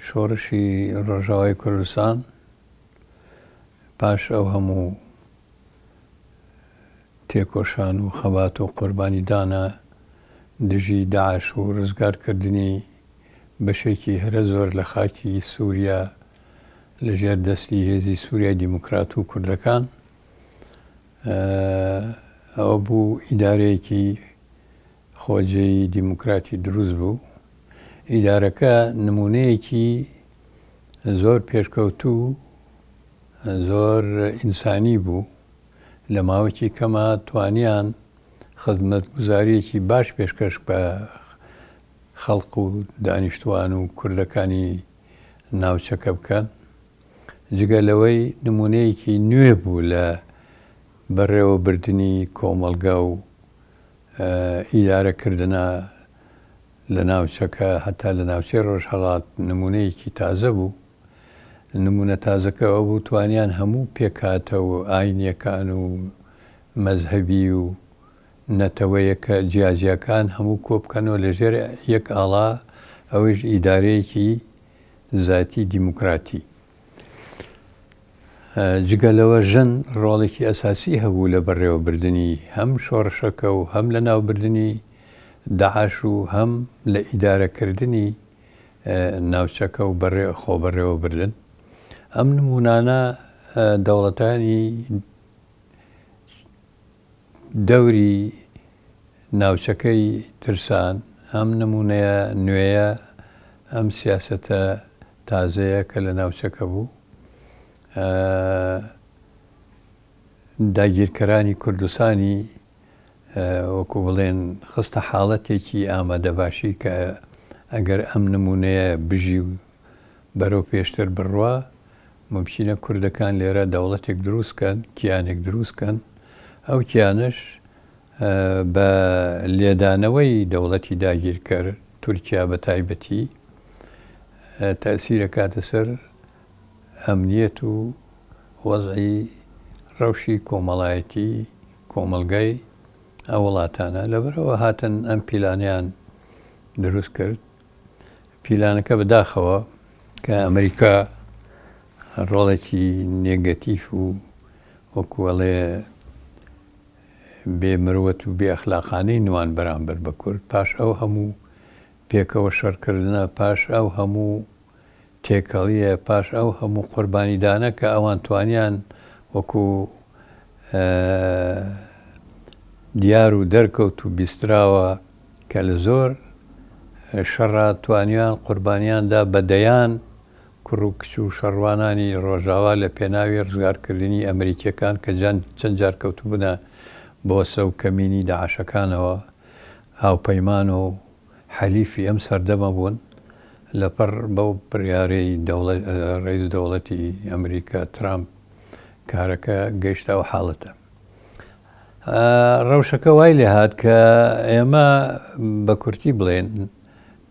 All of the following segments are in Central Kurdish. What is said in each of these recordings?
شۆڕشی ڕۆژاوای کوردستان پاش ئەو هەموو تێکۆشان و خەبات و قوربانیدانە دژی داعش و ڕزگارکردنی بەشێکی هەرە زۆر لە خاکی سووریا لە ژێر دەستی هێزی سووریای دیموکرات و کوردەکان ئەوە بوو ئیدارەیەکی خۆجێی دیموکراتی دروست بوو. ئیدارەکە نموونەیەکی زۆر پێشکەوتوو زۆر ئینسانی بوو. لە ماوەیەکی کەما توانیان خزمەتگوزارییەکی باش پێشکەش بە خەڵق و دانیشتووان و کوردەکانی ناوچەکە بکەن. جگە لەوەی نموونەیەکی نوێ بوو لە بەڕێوەبردنی کۆمەڵگا و ئیدارەکردنە لە ناوچەکە، هەتا لە ناوچەی ڕۆژهەڵات نموونەیەکی تازە بوو. نموونە تازەکە ئەوە بوو توانیان هەموو پێکهاتە و ئاینییەکان و مەزهەبی و نەتەوەیەکە جیاجیاکان هەموو کۆبکەنەوە لە ژێر یەک ئاڵا، ئەوەیش ئیدارەیەکی زاتی دیموکراتی. جگە لەوە ژن ڕۆڵێکی ئەساسی هەبوو لە بەڕێوەبردنی هەم شۆڕشەکە و هەم لە ناوبردنی داعش و هەم لە ئیدارەکردنی ناوچەکە و خۆبەڕێوەبردن. ئەم نموونانە دەوڵەتانی دەوری ناوچەکەی ترسان، ئەم نموونەیە نوێیە، ئەم سیاسەتە تازەیە کە لە ناوچەکە بوو، داگیرکەرانی کوردستانی وەکو بڵێن خستە حاڵەتێکی ئامادەباشی کە ئەگەر ئەم نموونەیە بژی و بەرەو پێشتر بڕوا، مومکینە کوردەکان لێرە دەوڵەتێک دروست کەن، کیانێک دروست کەن، ئەو کیانەش بە لێدانەوەی دەوڵەتی داگیرکەر، تورکیا بە تایبەتی، تەئسیر ئەکاتە سەر ئەمنیەت و وەزعی ڕەوشی کۆمەڵایەتی کۆمەڵگای ئەو وڵاتانە. لەبەرئەوە هاتن ئەم پیلانەیان دروست کرد. پیلانەکە بەداخەوە کە ئەمریکا ڕۆڵێکی نێگەتیف و وەکو ئەڵێ بێ مروەت و بێ ئەخلاقانەی نوان بەرامبەر بە کورد پاش ئەو هەموو پێکەوە شەڕکردنە پاش ئەو هەموو تێکەڵیە پاش ئەو هەموو قوربانیدانە کە ئەوان توانیان وەکو دیار و دەرکەوت و بیستراوە کە لە زۆر شەڕا توانیان قوربانیان دا بە دەیان کوڕ و کچ و شەڕوانانی ڕۆژاوا لە پێناوی ڕزگارکردنی ئەمریکیەکان کە چەند جار کەوتبوونە بۆسە و کەمینی داعشەکانەوە هاوپەیمان و حەلیفی ئەم سەردەمە بوون لەپڕ بەو بڕیارەی ڕەئیس دەوڵەتی ئەمریکا ترامپ کارەکە گەیشتە ئەو حاڵەتە. ڕەوشەکە وای لێ هات کە ئێمە بە کورتی بڵێن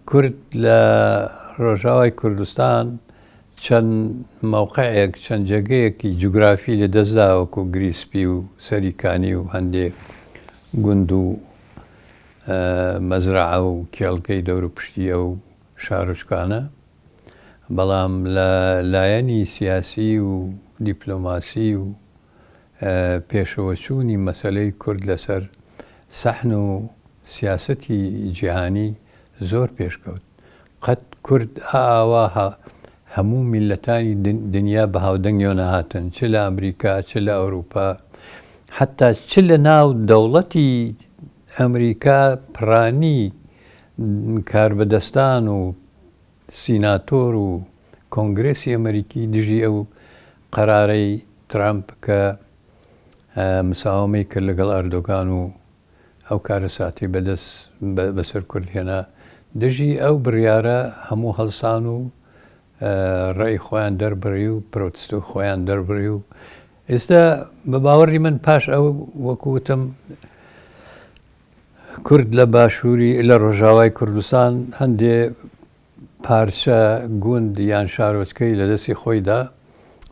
کورد لە ڕۆژاوای کوردستان چەند مەوقعێک چەند جێگەیەکی جوگرافی لە دەستدا وەکو گریسپی و سەریکانی و هەندێک گوند و مەزرەعە و کێڵگەی دەوروپشتی ئەو شارۆچکانە، بەڵام لە لایەنی سیاسی و دیپلۆماسی و پێشەوەچوونی مەسەلەی کورد لەسەر سەحن و سیاسەتی جیهانی زۆر پێشکەوت. قەت کورد ئاوا هەموو میللەتانی دنیا بە هاودەنگیەوە نەهاتن، چ لە ئەمریکا، چ لە ئەوروپا، حەتا چ لە ناو دەوڵەتی ئەمریکا پرانی کاربەدەستان و سیناتۆر و کۆنگرێسی ئەمریکی دژی ئەو قەرارەی ترامپ کە مساوەمەی کرد لەگەڵ ئەردۆگان و ئەو کارەساتەی بەدەست بەسەر کورد هێنا، دژی ئەو بڕیارە هەموو هەڵسان و ڕەئی خۆیان دەربڕی و پرۆتستۆی خۆیان دەربڕی و ئێستا بە باوەڕی من پاش ئەو وەکو وتم کورد لە باشووری لە ڕۆژاوای کوردستان هەندێ پارچە گوند یان شارۆچکەی لە دەستی خۆیدا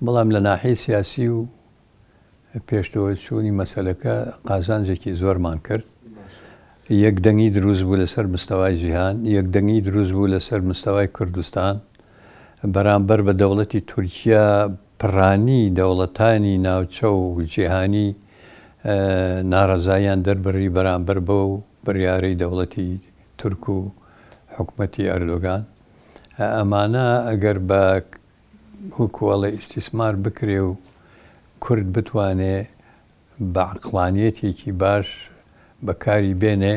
بەڵام لە ناحەی سیاسی و پێشتەوەچوونی مەسەلەکە قازانجێکی زۆرمان کرد. یەکدەنگی دروست بوو لەسەر مستەوای جیهان، یەکدەنگی دروست بوو لەسەر مستەوای کوردستان. بەرامبەر بە دەوڵەتی تورکیا پڕانی دەوڵەتانی ناوچە و جیهانی ناڕەزاییان دەربڕی بەرامبەر بەو بڕیارەی دەوڵەتی تورک و حکومەتی ئەردۆگان. ئەمانە ئەگەر بە وەکو ئەڵێ ئیستیسمار بکرێ و کورد بتوانێ بە عەقڵانیەتێکی باش بەکاری بێنێ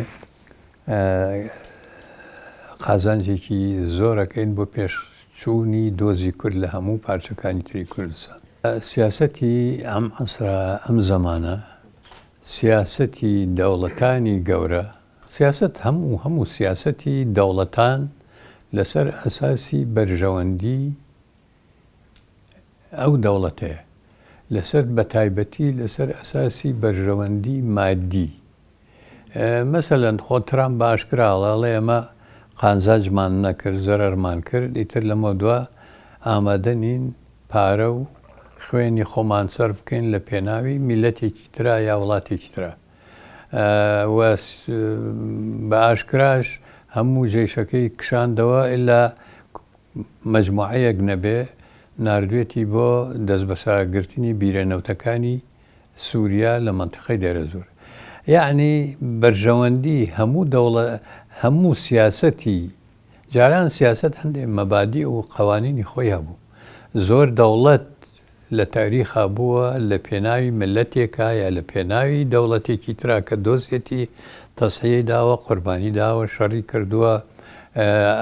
قازانجێکی زۆر ئەکەین بۆ پێشچوونی دۆزی کورد لە هەموو پارچەکانی تری کوردستان. سیاسەتی ئەم عەسرە، ئەم زەمانە، سیاسەتی دەوڵەتانی گەورە، سیاسەت هەموو هەموو سیاسەتی دەوڵەتان لەسەر ئەساسی بەرژەوەندی ئەو دەوڵەتەیە، لەسەر بەتایبەتی لەسەر ئەساسی بەرژەوەندی مادی. مەسەلەن خۆ ترامپ بە ئاشکرا ئەڵێ ئەڵێ ئێمە قانزاجمان نەکرد، زەرەرمان کرد، ئیتر لەمەودوا ئامادە نین پارە و خوێنی خۆمان سەرف بکەین لە پێناوی میللەتێکی ترا یا وڵاتێکی ترا. و بە ئاشکراش هەموو جەیشەکەی کشاندەوە ئیلا مەجموعەیەک نەبێ ناردوێتی بۆ دەستبەسەراگرتنی بیرە نەوتەکانی سوریا لە مەنتیقەی دێرەزوور. یەعنی بەرژەوەندی هەموو دەوڵە هەموو سیاسەتی جاران سیاسەت هەندێ مەبادیء و قەوانینی خۆی هەبوو. زۆر دەوڵەت لە تاریخا بووە لە پێناوی میللەتێکا یا لە پێناوی دەوڵەتێکی ترا کە دۆستێتی تەزحیەی داوە، قوربانی داوە، شەڕی کردووە،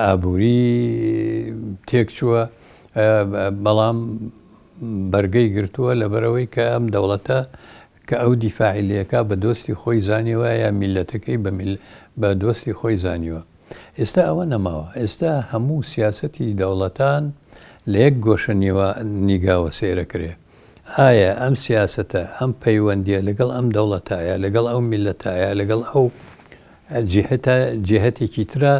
ئابووری تێکچووە، بەڵام بەرگەی گرتووە لەبەرئەوەی کە ئەم دەوڵەتە کە ئەو دیفاعی لێکا بە دۆستی خۆی زانیوە یا میللەتەکەی بە دۆستی خۆی زانیوە. ئێستا ئەوە نەماوە. ئێستا هەموو سیاسەتی دەوڵەتان لە یەک گۆشە نیگاوە سەیرەکرێ. ئایا ئەم سیاسەتە، ئەم پەیوەندییە لەگەڵ ئەم دەوڵەتە یا لەگەڵ ئەو میللەتە یا لەگەڵ ئەو جیهەتە جیهەتێکی ترە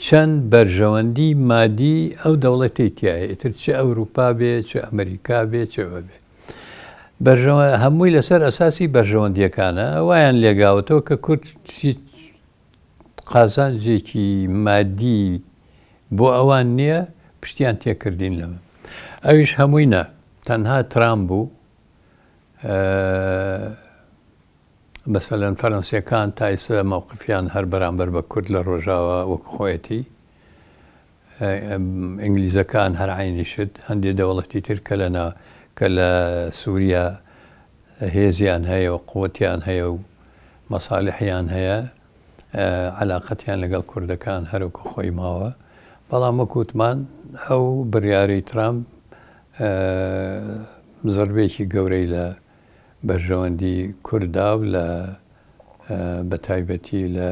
چەند بەرژەوەندی مادی ئەو دەوڵەتەی تیایە ئیتر چ ئەوروپا بێ چ ئەمریکا بێ چ ئەوە بێ. بەرژەوە هەمووی لەسەر ئەساسی بەرژەوەندییەکانە وایان لێگاوەتەوە کە کورد هیچ قازانجێکی مادی بۆ ئەوان نییە پشتیان تێکردین لەمە ئەویش هەمووی نا تەنها ترامپ بوو مەسەلەن فەرەنسیەکان تا ئیستا مەوقفیان هەر بەرامبەر بە کورد لە ڕۆژاوا وەک خۆیەتی ئینگلیزەکان هەر عەینی شت هەندێ دەوڵەتی تر کە لە کە لە سووریا هێزیان هەیە و قوتیان هەیە و مەساالحیان هەیە علااقەتیان لەگەڵ کوردەکان هەرکو خۆی ماوە بەڵام وەکوتمان ئەو بڕیارەی ترامپ زربێکی گەورەی لە بەرژەوەندی کورددا و لە بە تایبەتی لە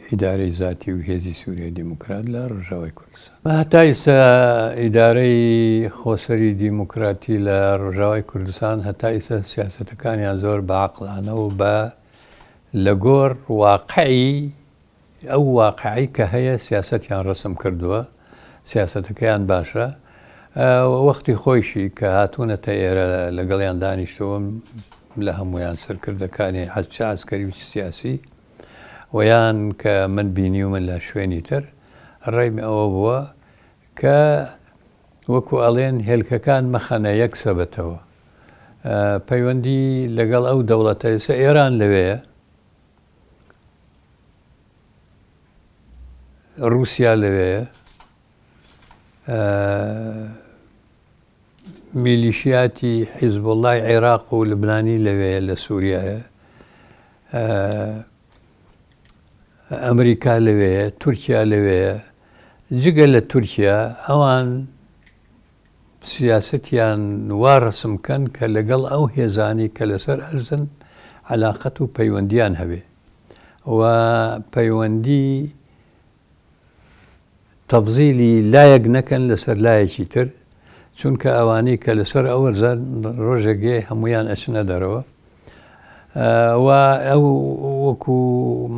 ئیدارەی زاتی و هێزی سووریای دیموکرات لە ڕۆژاوای کوردستان. هەتا ئیستا ئیدارەی خۆسەری دیموکراتی لە ڕۆژاوای کوردستان هەتا ئیستا سیاسەتەکانیان زۆر بە عەقڵانە و بە لەگۆر واقعی ئەو واقعەی کە هەیە سیاسەتیان ڕەسم کردووە، سیاسەتەکەیان باشە. وەختی خۆیشی کە هاتوونەتە ئێرە لەگەڵیان دانیشتووم لە هەموویان سەرکردەکانی چ عەسکەری و چ سیاسی و یان کە من بینیومن لە شوێنی تر ڕێیم ئەوە بووە کە وەکو ئەڵێن هێلکەکان مەخەنە یەک سەبەتەوە پەیوەندی لەگەڵ ئەو دەوڵەتە ئێستا ئێران لەوێیە ڕووسیا لەوێیە، میلیشیاتی حیزبوڵڵای عێراق و لبنانی لەوێیە لە سووریایە، ئەمریکا لەوێیە، تورکیا لەوێیە، جگە لە تورکیا ئەوان سیاسەتیان وا ڕەسم کەن کە لەگەڵ ئەو هێزانەی کە لەسەر ئەرزن عەلاقەت و پەیوەندیان هەبێ و پەیوەندی تەفزیلی لایەک نەکەن لەسەر لایەکی تر چونکە ئەوانەی کە لەسەر ئەو ئەرزە ڕۆژێک یە هەمویان ئەچنە دەرەوە و ئەو وەکو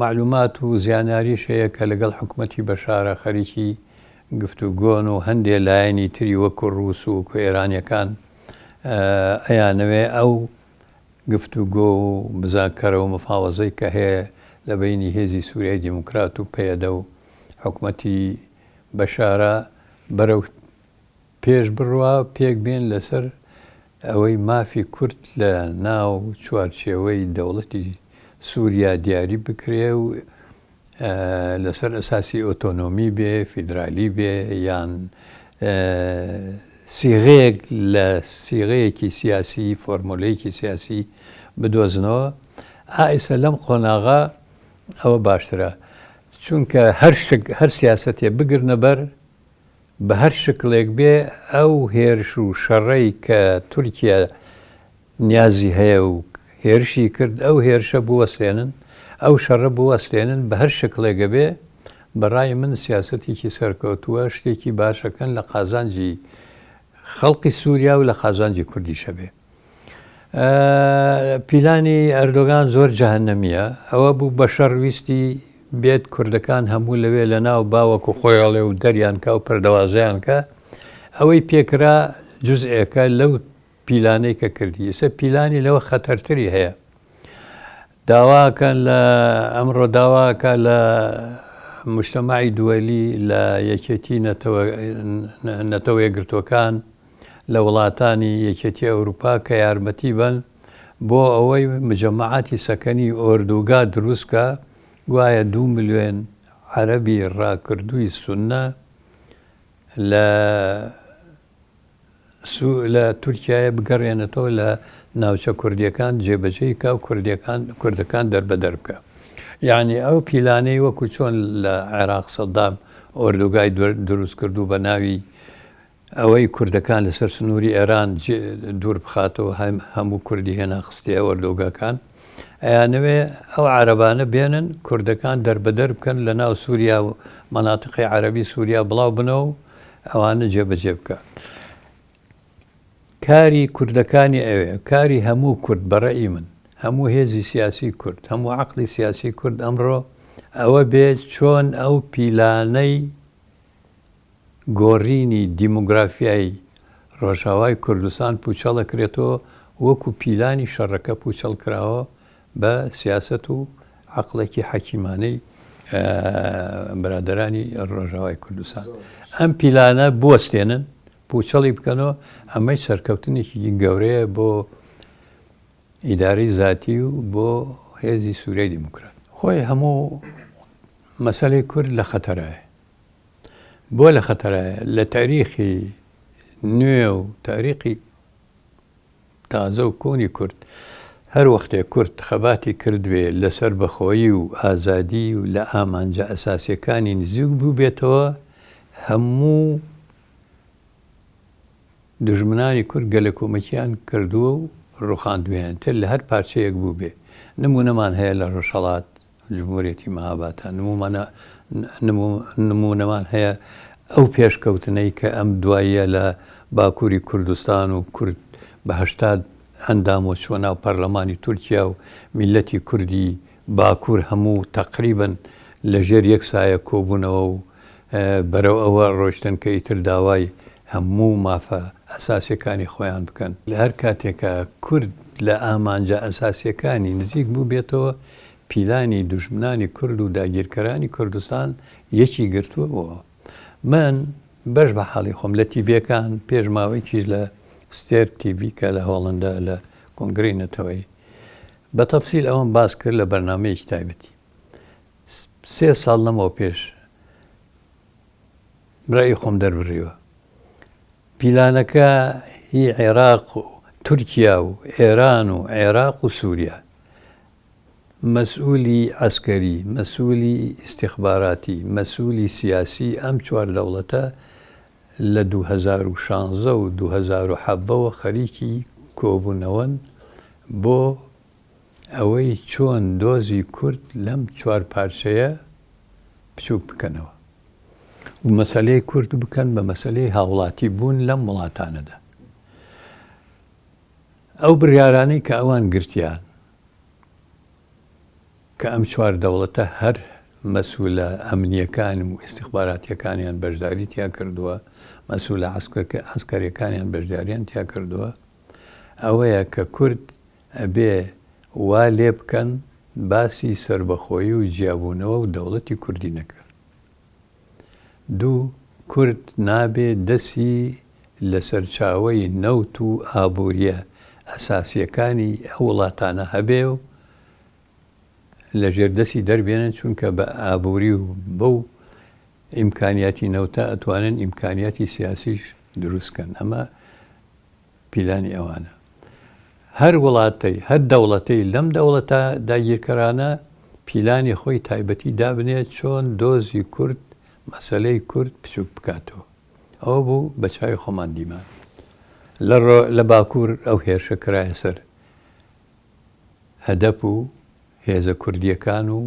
معلومات و زیاناریش هەیە کە لەگەڵ حکوومەتی بەشارە خەریکی گفتوگۆن و هەندێ لایەنی تری وەکو ڕووس و وەکو ئێرانیەکان ئەیانەوێ ئەو گفتوگۆ و مزاکەرە و مفاوەزەی کە هەیە لە بەینی هێزی سوریای دیموکرات و پەیەدە و حکومەتی بەشارە بەرەو. پێش بڕوا پێک بێن لەسەر ئەوەی مافی کورد لە ناو چوارچێوەی دەوڵەتی سووریا دیاری بکرێ و لەسەر ئەساسی ئۆتۆنۆمی بێ، فیدرالی بێ یان سیغەیەک لە سیغەیەکی سیاسی، فۆرمۆلەیەکی سیاسی بدۆزنەوە. ئا ئیسە لەم قۆناغە ئەوە باشترە. چونکە هەر شک هەر سیاسەتێ بگرنە بەر بە هەر شکڵێک بێ ئەو هێرش و شەڕەی کە تورکیا نیازی هەیە و هێرشی کرد ئەو هێرشە بوەستێنن، ئەو شەڕە بوەستێنن بە هەر شکڵێک ئەبێ، بە ڕای من سیاسەتێکی سەرکەوتووە، شتێکی باش ئەکەن لە قازانجی خەڵقی سووریا و لە قازانجی کوردیش ئەبێ. پیلانی ئەردۆگان زۆر جەهەنەمییە، ئەوە بوو بە شەڕ ویستی بێت کوردەکان هەموو لەوێ لە ناو با وەکو خۆی ئەڵێ و دەریان کا و پەردەوازەیان کا، ئەوەی پێکرا جوزئێکە لەو پیلانەی کە کردی ئیسە پیلانی لەوە خەتەرتری هەیە داواکەن لە ئەمڕۆ داواکە لە مجتەمەعی دووەلی لە یەکێتی نەتەوە یەکگرتووەکان لە وڵاتانی یەکێتی ئەوروپا کە یارمەتی بن بۆ ئەوەی مجەمەعاتی سەکەنی ئۆردوگا دروستکە گوایە دوو ملیۆن عەرەبی ڕاکردووی سوننە لە سو لە تورکیایە بگەڕێنێتەوە لە ناوچە کوردیەکان جێبەجێی کا و کوردیەکان کوردەکان دەربەدەر بکا یانی ئەو پیلانەی وەکو چۆن لە عێراق سەدام ئۆردوگای دروست کرد و بە ناوی ئەوەی کوردەکان لەسەر سنووری ئێران دوور بخاتەوە هەموو کوردی هێنا خستیە ئۆردوگاکان ئەیانەوێ ئەو عەرەبانە بێنن کوردەکان دەربەدەر بکەن لە ناو سووریا و مەناتقی عەرەبی سووریا بڵاو بنەوە و ئەوانە جێبەجێ بکا. کاری کوردەکانی ئەوێ، کاری هەموو کورد بە ڕەئی من، هەموو هێزی سیاسی کورد، هەموو عەقڵی سیاسی کورد ئەمڕۆ ئەوە بێ چۆن ئەو پیلانەی گۆڕینی دیموگرافیای ڕۆژاوای کوردستان پووچەڵ ئەکرێتەوە وەکو پیلانی شەڕەکە پووچەڵ کراوە بە سیاسەت و عەقڵێکی حەکیمانەی برادەرانی ڕۆژاوای کوردستان ئەم پیلانە بوەستێنن پوچەڵی بکەنەوە ئەمەی سەرکەوتنێکی گەورەیە بۆ ئیدارەی زاتی و بۆ هێزی سووریای دیموکرات خۆی هەموو مەسەلەی کورد لە خەتەرایە بۆ لە خەتەرایە لە تاریخی نوێ و تاریخی تازە و کۆنی کورد، هەر وەختێ کورد خەباتی کردبێ لە سەربەخۆیی و ئازادی و لە ئامانجە ئەساسیەکانی نزیک بووبێتەوە، هەموو دوژمنانی کورد گەلەکۆمەکیان کردووە و ڕوخاندویان تر لە هەر پارچەیەک بووبێ. نموونەمان هەیە لە ڕۆژهەڵات، جمهوریەتی مهاباتا نمومانە نمونەمان هەیە ئەو پێشکەوتنەی کە ئەم دواییە لە باکووری کوردستان و کورد بە 80 ئەندامەوە چووە ناو پەرلەمانی تورکیا و میلەتی کوردی باکوور هەموو تەقریبن لە ژێر یەک سایە کۆبوونەوە و بەرەو ئەوە ڕۆشتن کە ئیتر داوای هەموو مافە ئەساسیەکانی خۆیان بکەن. لە هەر کاتێکا کورد لە ئامانجە ئەساسیەکانی نزیک بووبێتەوە پیلانی دوژمنانی کورد و داگیرکەرانی کوردستان یەکی گرتووە بۆ من بەش بە حاڵی خۆم لە تیڤیەکان پێش ماوەیەکیش لە ستێرک تیڤی کە لە هۆڵندا لە کۆنگرەی نەتەوەیی بە تەفسیل ئەوەم باس کرد لە بەرنامەیەکی تایبەتی سێ ساڵ لەمەوە پێش رەئی خۆم دەربڕیوە. پیلانەکە هی عێراق و تورکیا و ئێران و عێراق و سووریا. مەسئولی عەسکەری، مەسئولی ئیستیخباراتی، مەسئولی سیاسی ئەم چوار دەوڵەتە لە 2016 و 2017 وە خەریکی کۆبوونەوەن بۆ ئەوەی چۆن دۆزی کورد لەم چوار پارچەیە بچووک بکەنەوە و مەسەلەی کورد بکەن بە مەسەلەی هاوڵاتی بوون لەم وڵاتانەدا. ئەو بڕیارانەی کە ئەوان گرتیان کە ئەم چوار دەوڵەتە هەر مەسولە ئەمنیەکان و ئیستیخباراتیەکانیان بەشداری تیا کردووە، مەسولە عەسکەریەکانیان بەشداریان تیا کردووە، ئەوەیە کە کورد ئەبێ وا لێ بکەن باسی سەربەخۆیی و جیابوونەوە و دەوڵەتی کوردی نەکەن. دوو، کورد نابێ دەسی. لە سەرچاوەی نەوت و ئابوورییە ئەساسییەکانی ئەو وڵاتانە هەبێ و لە ژێر دەستی دەربێنن چونکە بە ئابووری و بەو ئیمکانیاتی نەوتە ئەتوانن ئیمکانیاتی سیاسیش دروست کەن ئەمە پیلانی ئەوانە. هەر وڵاتەی، هەر دەوڵەتەی لەم دەوڵەتە داگیرکەرانە پیلانی خۆی تایبەتی دابنێ چۆن دۆزی کورد، مەسەلەی کورد بچووک بکاتەوە. ئەوە بوو بە چاوی خۆمان دیمان. لە ڕۆ لە باکوور ئەو هێرشە کرایە سەر هەدەپ و هێزە کوردییەکان و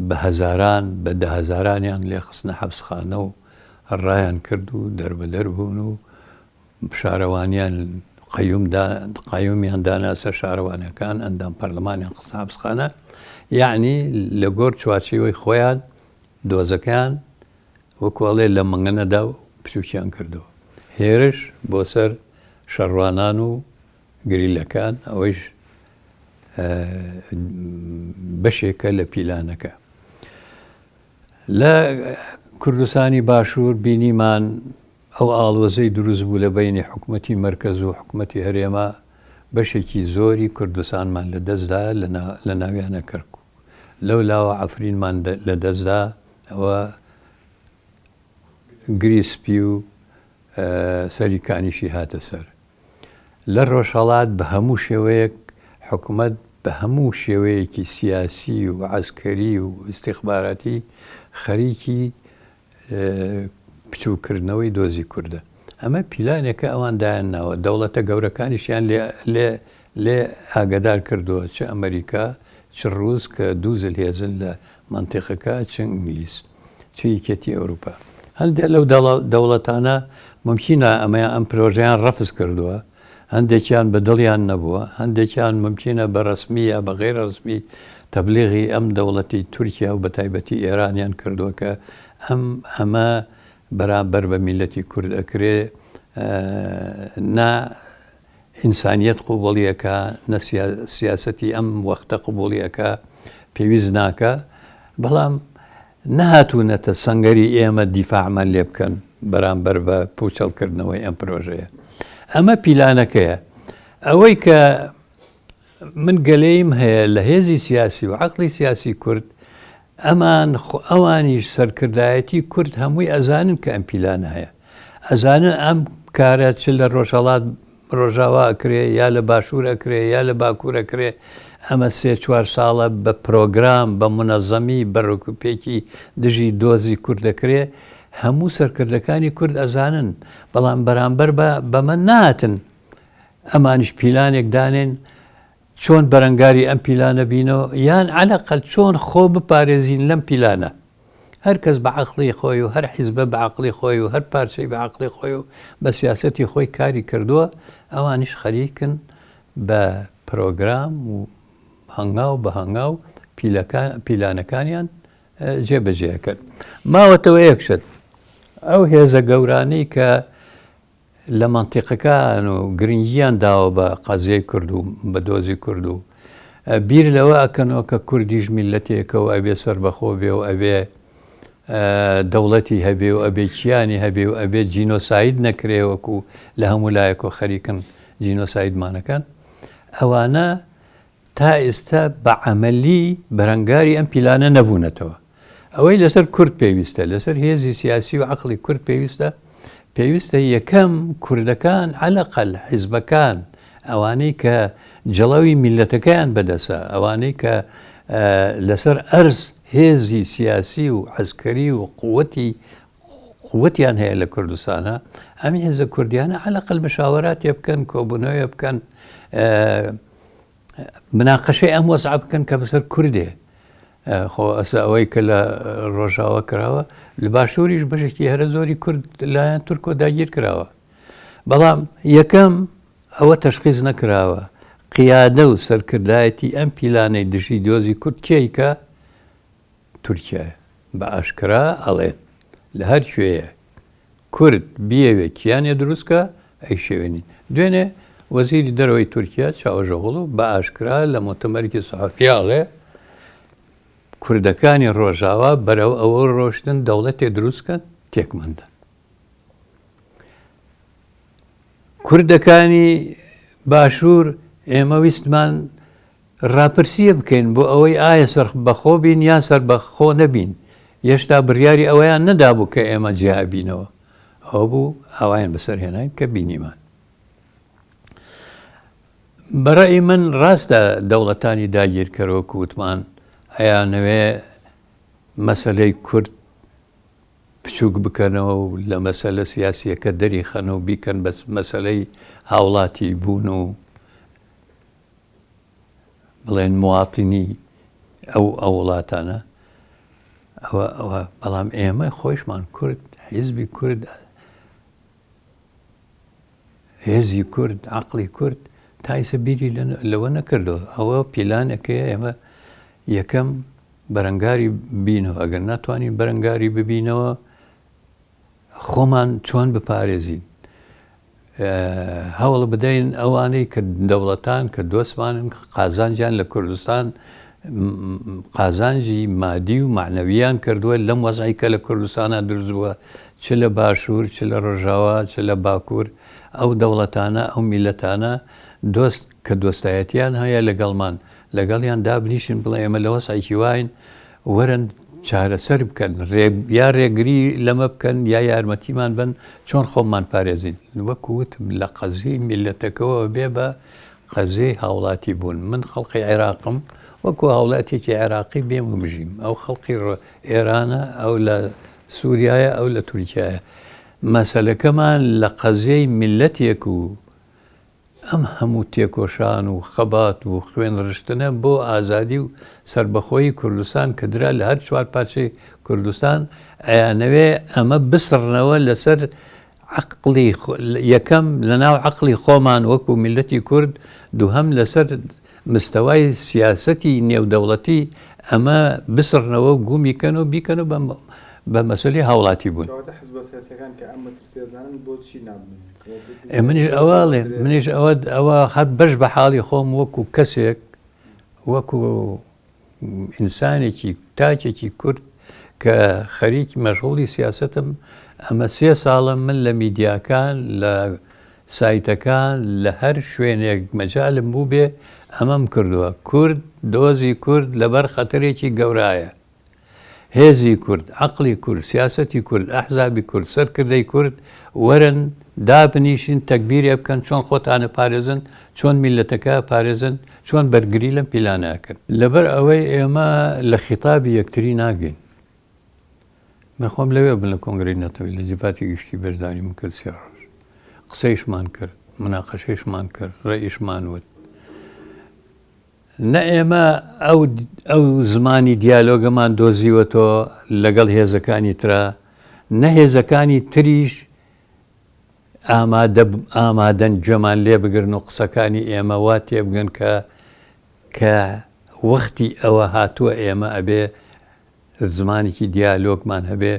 بە هەزاران، بە دەهەزارانیان لێ خستنە حەپسخانە و ڕایان کرد و دەربەدەر بوون و شارەوانیان قەیوم دا قەیومیان دانا سەر شارەوانەکان ئەندام پەرلەمانیان خستە حەپسخانە یەعنی لە گۆر چوارچێوەی خۆیان دۆزەکەیان وەکو ئەڵێ لە مەنگەنەدا و بچووکیان کردەوە هێرش بۆ سەر شەڕوانان و گریلەکان ئەوەیش بەشێکە لە پیلانەکە لە کوردستانی باشوور بینیمان ئەو ئاڵۆزەی دروست بوو لە بەینی حکومەتی مەرکەز و حکومەتی هەرێما بەشێکی زۆری کوردستانمان لە دەست دا لە ناویانە کەرکوک لەو لاوە عەفرینمان لە دەست دا ئەوە گری سپی و سەری کانیشی هاتە سەر لە ڕۆژهەڵات بە هەموو شێوەیەک حکومەت بە هەموو شێوەیەکی سیاسی و عەسکەری و ئیستیخباراتی خەریکی بچووککردنەوەی دۆزی کوردە. ئەمە پیلانێکە ئەوان دایان ناوە، دەوڵەتە گەورەکانیشیان لێ لێ لێ ئاگەدار کردووە، چ ئەمەریکا، چ ڕووس کە دوو زلهێزن لە مەنتیقەکە، چ ئینگلیز، چ یەکێتی ئەوروپا. هەندێک لەو دەوڵەتانە مومکینە ئەمەیان ئەم پرۆژەیان ڕەفز کردووە، هەندێکیان بە دڵیان نەبووە، هەندێکیان مومکینە بە ڕەسمی یا بە غەیرە ڕەسمی تەبلیغی ئەم دەوڵەتی تورکیا و بە تایبەتی ئێرانیان کردووە کە ئەم ئەمە بەرامبەر بە میللەتی کورد ئەکرێ نە ئینسانیەت قوبوڵی ئەکا نە سیاسەتی ئەم وەختە قوبوڵی ئەکا پێویست ناکا بەڵام نەهاتوونەتە سەنگەری ئێمە دیفاعمان لێ بکەن بەرامبەر بە پوچەڵکردنەوەی ئەم پرۆژەیە. ئەمە پیلانەکەیە. ئەوەی کە من گەلەیم هەیە لە هێزی سیاسی و عەقڵی سیاسی کورد، ئەمان ئەوانیش سەرکردایەتی کورد هەمووی ئەزانن کە ئەم پیلانە هەیە. ئەزانن ئەم کارە چ لە ڕۆژهەڵات ڕۆژاوا ئەکرێ یا لە باشوور ئەکرێ یا لە باکوور ئەکرێ، ئەمە سێ چوار ساڵە بە پرۆگرام، بە مونەزەمی، بە ڕێکوپێکی دژی دۆزی کورد ئەکرێ، هەموو سەرکردەکانی کورد ئەزانن، بەڵام بەرامبەر بە بەمە ناتن ئەمانیش پیلانێک دانێن چۆن بەرەنگاری ئەم پیلانە بینەوە یان عەلەقەل چۆن خۆ بپارێزین لەم پیلانە. هەر کەس بە عەقڵی خۆی و هەر حیزبە بە عەقڵی خۆی و هەر پارچەی بە عەقڵی خۆی و بە سیاسەتی خۆی کاری کردووە، ئەوانیش خەریکن بە پرۆگرام و هەنگاو بە هەنگاو پیلانەکانیان جێبەجێ ئەکەن. ماوەتەوە یەک شت، ئەو هێزە گەورانەی کە لە مەنتیقەکان و گرنگیان داوە بە قەزیەی کورد و بە دۆزی کورد و بیر لەوە ئەکەنەوە کە کوردیش میللەتێکە و ئەبێ سەربەخۆ بێ و ئەبێ دەوڵەتی هەبێ و ئەبێ کیانی هەبێ و ئەبێ جینۆساید نەکرێ وەکو لە هەموو لایەک و خەریکن جینۆسایدمانەکەن ئەوانە تا ئێستا بە عەمەلی بەرەنگاری ئەم پیلانە نەبوونەتەوە. ئەوەی لەسەر کورد پێویستە، لەسەر هێزی سیاسی و عەقڵی کورد پێویستە، پێویستە یەکەم کوردەکان عەلەقەل حیزبەکان، ئەوانەی کە جڵەوی میللەتەکەیان بەدەسە، ئەوانەی کە لەسەر ئەرز هێزی سیاسی و عەسکەری و قوتی قوتیان هەیە لە کوردستانە، ئەم هێزە کوردیانە عەلەقەل مشاوەراتێ بکەن، کۆبوونەوەیە بکەن، مناقەشەی ئەم وەزعە بکەن کە بەسەر کوردێ خۆ ئەسە ئەوەی کە لە ڕۆژاوە کراوە لە باشووریش بەشێکی هەرە زۆری کورد لایەن تورکۆ داگیر کراوە بەڵام یەکەم ئەوە تەشخیز نەکراوە قیادە و سەرکردایەتی ئەم پیلانەی دژی دۆزی کورد کێیکە تورکیایە بە ئاشکرا ئەڵێن لە هەر کوێیە کورد بیەوێ کیانێ دروست کا ئەیشێوێنین. دوێنێ وەزیری دەرەوەی تورکیا چاوەشئۆغڵو بە ئاشکرا لە موتەمەرێکی سەحەفیا ئەڵێ کوردەکانی ڕۆژاوا بەرەو ئەوە ڕۆشتن دەوڵەتێ دروست کەن تێکمان دەن. کوردەکانی باشوور ئێمە ویستمان ڕاپرسییە بکەین بۆ ئەوەی ئایا سەربەخۆ بین یان سەربەخۆ نەبین، یەشتا بڕیاری ئەوەیان نەدابوو کە ئێمە جیا ئەبینەوە، ئەوە بوو ئاوایان بەسەر هێناین کە بینیمان. بە ڕەئی من ڕاستە دەوڵەتانی داگیرکەر وەکو وتمان ئەیانەوێ مەسەلەی کورد بچووک بکەنەوە و لە مەسەلە سیاسییەکە دەریخەن و بیکەن بە مەسەلەی هاوڵاتی بوون و بڵێن مواطنی ئەو ئەو وڵاتانە ئەوە ئەوە بەڵام ئێمە خۆشمان کورد حیزبی کورد هێزی کورد عقلی کورد تا ئیسە بیری لەوە نەکردەوە ئەوە پیلانەکەی ئێمە یەکەم بەرەنگاری بینەوە ئەگەر ناتوانین بەرەنگاری ببینەوە خۆمان چۆن بپارێزین؟ هەوڵ بدەین ئەوانەی کە دەوڵەتان کە دۆستمانن قازانجیان لە کوردستان قازانجی مادی و معنەویان کردووە لەم وەزعی کە لە کوردستانە دروست بووە چ لە باشوور چ لە ڕۆژاوا چ لە باکوور ئەو دەوڵەتانە ئەو میلەتانە دۆست کە دۆستایەتیان هەیە لەگەڵمان لەگەڵیان دابنیشن بڵێ ئێمە لە وەزعێکی واین وەرن چارەسەر بکەن یا ڕێگری لەمە بکەن یا یارمەتیمان بن چۆن خۆمان پارێزین وەکو وتم لە قەزیەی میلەتەکەوە بێ بە قەزیەی هاوڵاتی بوون من خەڵقی عێراقم وەکو هاوڵاتێکی عێراقی بێم و بژیم ئەو خەڵقی ئێرانە ئەو لە سووریایە ئەو لە تورکایە مەسەلەکەمان لە قەزیەی میلەتێک و ئەم هەموو تێکۆشان و خەبات و خوێن ڕشتنە بۆ ئازادی و سەربەخۆیی کوردستان کە درا لە هەر چوارپارچەی کوردستان ئەیانەوێ ئەمە بسڕنەوە لەسەر عەقڵی یەکەم لەناو عەقڵی خۆمان وەکو میللەتی کورد دووهەم لەسەر مستەوای سیاسەتی نێودەوڵەتی ئەمە بسڕنەوە و گومی کەن و بیکەن و بە مەسەلەی هاوڵاتی بوون. کەواتە حزبە سیاسیەکان کە ئەم مەترسیە زانن بۆچی نابنە ئێ منیش ئەوە ئەڵێم منیش ئەوە ئەوە هەر بەش بە حاڵی خۆم وەکو کەسێک وەکو ئینسانێکی تاکێکی کورد کە خەریکی مەشغوڵی سیاسەتم ئەمە سێ ساڵە من لە میدیاکان لە سایتەکان لە هەر شوێنێک مەجالم بووبێ ئەمەم کردووە کورد دۆزی کورد لەبەر خەتەرێکی گەورایە هێزی کورد، عەقڵی کورد، سیاسەتی کورد، ئەحزابی کورد، سەرکردەی کورد وەرن دابنیشن تەگبیرێ بکەن چۆن خۆتان ئەپارێزن، چۆن میللەتەکە ئەپارێزن، چۆن بەرگری لەم پیلانە ئەکەن. لەبەر ئەوەی ئێمە لە خیتابی یەکتری ناگەین. من خۆم لەوێ بووم لە کۆنگرەی نەتەوەیی لە جڤاتی گشتی بەشداریم کرد سێ ڕۆژ. قسەیشمان کرد، موناقەشەیشمان کرد، ڕەئیشمان وت. نە ئێمە ئەو ئەو زمانی دیالۆگەمان دۆزیوەتەوە لەگەڵ هێزەکانی ترا، نە هێزەکانی تریش ئامادە ئامادەن گوێمان لێ بگرن و قسەکانی ئێمە وا تێبگەن کە کە وەختی ئەوە هاتووە ئێمە ئەبێ زمانێکی دیالۆگمان هەبێ،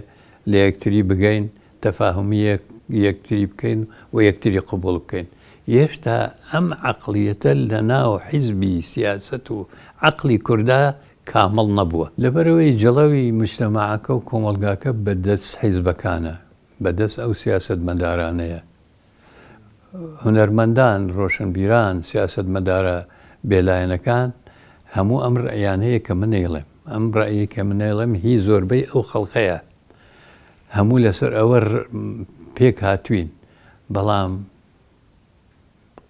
لە یەکتری بگەین، تەفاهومی یەکتری بکەین و یەکتری قبوڵ بکەین. هێشتا ئەم عەقڵیەتە لە ناو حیزبی سیاسەت و عەقڵی کوردا کامڵ نەبووە. لەبەرئەوەی جڵەوی موجتەمەعەکە و کۆمەڵگاکە بە دەست حیزبەکانە، بە دەست ئەو سیاسەتمەدارانەیە. هونەرمەندان، ڕۆشنبیران، سیاسەتمەدارە بێلایەنەکان هەموو ئەم ڕەئیانەیە کە من ئەیڵێم. ئەم ڕەئیەی کە من ئەیڵێم هی زۆربەی ئەو خەڵقەیە. هەموو لەسەر ئەوە پێک هاتووین. بەڵام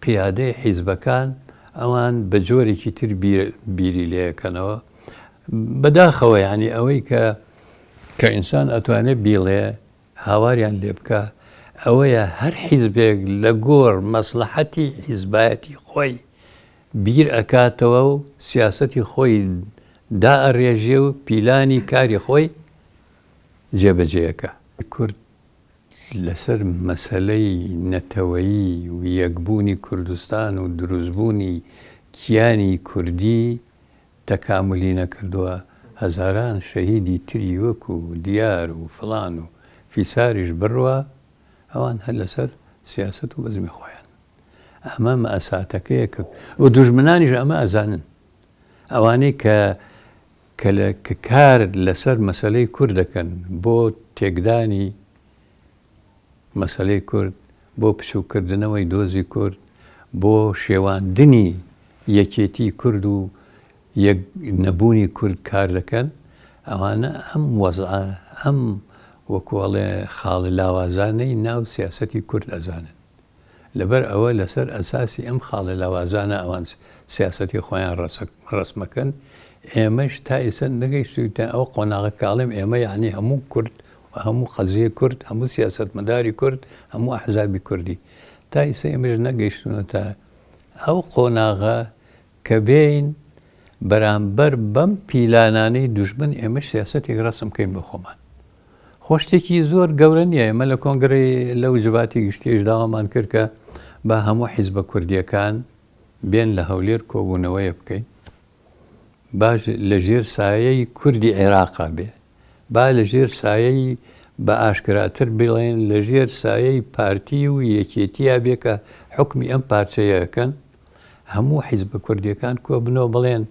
قیادەی حیزبەکان ئەوان بە جۆرێکی تر بیری لێکەنەوە. بەداخەوە یانی ئەوەی کە کە ئینسان ئەتوانێ بیڵێ هاواریان لێ بکا ئەوەیە هەر حیزبێک لە گۆر مەسڵەحەتی حیزبایەتی خۆی بیر ئەکاتەوە و سیاسەتی خۆی دائەڕێژێ و پیلانی کاری خۆی جێبەجێ ئەکا. کورد لەسەر مەسەلەی نەتەوەیی و یەکبوونی کوردستان و دروستبوونی کیانی کوردی تەکامولی نەکردووە، هەزاران شەهیدی تری وەکو دیار و فڵان و فیساریش بڕوا، ئەوان هەر لەسەر سیاسەت و بەزمی خۆیانن. ئەمە مەئساتەکەیە کە و دوژمنانیش ئەمە ئەزانن. ئەوانەی کە کە لە کە کار لەسەر مەسەلەی کورد دەکەن بۆ تێکدانی مەسەلەی کورد. بۆ بچووککردنەوەی دۆزی کورد، بۆ شێواندنی یەکێتی کورد و یەک نەبوونی کورد کار دەکەن، ئەوانە ئەم وەزعە، ئەم وەکوو ئەڵێ خاڵە لاوازانەی ناو سیاسەتی کورد ئەزانن. لەبەر ئەوە لەسەر ئەساسی ئەم خاڵە لاوازانە ئەوان سیاسەتی خۆیان ڕەسمەکەن، ئێمەش تا ئیسە نەگەیشتووینە ئەو قۆناغە کە ئەڵێم ئێمە یەعنی هەموو کورد و هەموو قەزیەی کورد، هەموو سیاسەتمەداری کورد، هەموو ئەحزابی کوردی. تا ئیسە ئێمەش نەگەیشتوونەتە ئەو قۆناغە کە بێین بەرامبەر بەم پیلانانەی دوژمن ئێمەش سیاسەتێک ڕەسم بکەین بۆ خۆمان. خۆ شتێکی زۆر گەورە نییە، ئێمە لە کۆنگرەی لەو جڤاتی گشتیش داوامان کرد کە با هەموو حیزبە کوردییەکان بێن لە هەولێر کۆبوونەوەیە بکەین، باش لە ژێر سایەی کوردی عێراقا بێ، با لە ژێر سایەی بە ئاشکراتر بڵێن لە ژێر سایەی پارتی و یەکێتیا بێ کە حوکمی ئەم پارچەیە ئەکەن، هەموو حیزبە کوردییەکان کۆبنەوە بڵێن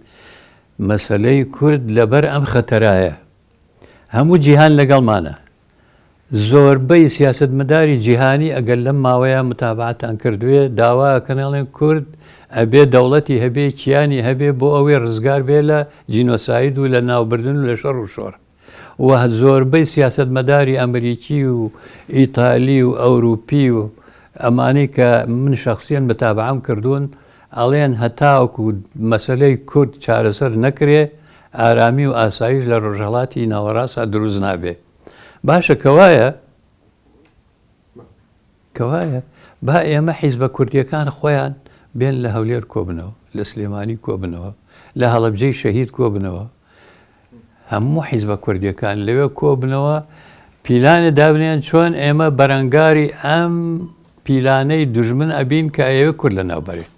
مەسەلەی کورد لەبەر ئەم خەتەرایە. هەموو جیهان لەگەڵمانە. زۆربەی سیاسەتمەداری جیهانی ئەگەر لەم ماوەیە متابەعەتان کردوێ داوا ئەکەن ئەڵێن کورد ئەبێ دەوڵەتی هەبێ کیانی هەبێ بۆ ئەوەی ڕزگار بێ لە جینۆساید و لە ناوبردن و لە شەڕ و شۆڕ و زۆربەی سیاسەتمەداری ئەمریکی و ئیتالی و ئەوروپی و ئەمانەی کە من شەخسیەن متابەعەم کردوون ئەڵێن هەتاوەکو مەسەلەی کورد چارەسەر نەکرێ ئارامی و ئاسایش لە ڕۆژهەڵاتی ناوەڕاستدا دروست نابێ. باشە کەوایە کەوایە با ئێمە حیزبە کوردیەکان خۆیان بێن لە هەولێر کۆبنەوە، لە سلێمانی کۆبنەوە، لە هەڵەبجەی شەهید کۆبنەوە، هەموو حیزبە کوردیەکان لەوێ کۆبنەوە پیلانێ دابنێن چۆن ئێمە بەرەنگاری ئەم پیلانەی دوژمن ئەبین کە ئەیەوێ کورد لەناو بەرێ.